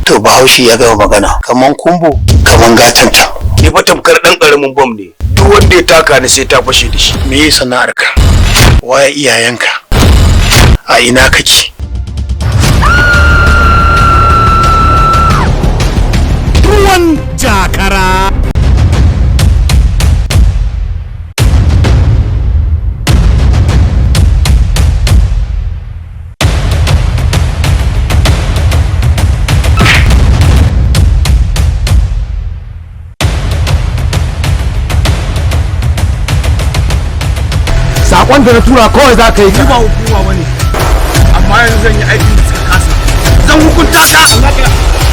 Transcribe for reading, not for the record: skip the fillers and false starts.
To, Bahaushe ya gama magana, kaman kumbo kaman gatanta. Ni fa tamkar dan karamin bom ne, duk wanda ya taka ni sai ta fashe da shi. Me ye sana'arka? Waye iyayenka? A ina kake? Ruwan Jakara. Sakon da na tura kawai za ka yi. Ba hukuma bane, amma yanzu zan yi aikin da suka kasa. Zan hukunta ka.